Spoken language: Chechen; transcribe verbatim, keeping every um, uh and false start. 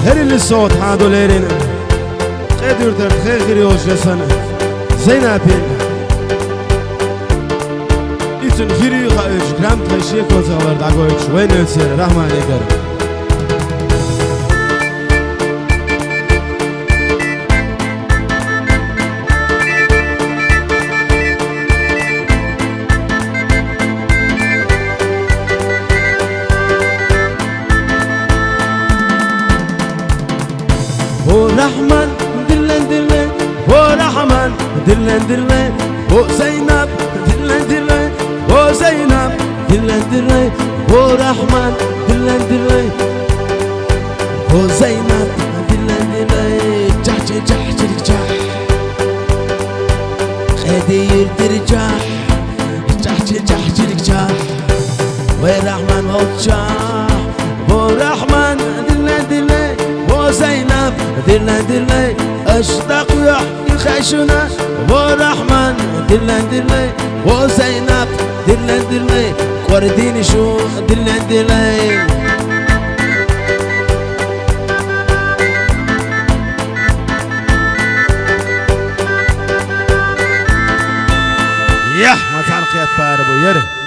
Гьерилла сагӀат хьадолайрин, кье дуьртара тхе хир йолча ясан Зайнапин. Ицун хир юха уьч грамм тхай шеко цаглар дӀагойчу вайна оьцера Рахьманегара. О Рахьман, диллан-диллай, о Рахьман, диллан-диллай, о Зайнап, диллан-диллай, о Зайнап, диллан-диллай, о Рахьман, диллан-диллай, о Зайнап, диллан-диллай, чахь-чахь, чахь-чахь, чирик чахь. Къедийр дир чахь, чахь-чахь, чахь-чахь, чирик чахь. Вай Рахьман волчахь, о Рахьман, диллан-диллай, о Зайнап, диллан-диллай, аш дакъа юьхь ю хай шуна, о Рахьман, диллан-диллай, о Зайнап, диллан-диллай, кӀордийна шу, диллан-диллай. Яхь, ма цхьана кхетта пара бу яра.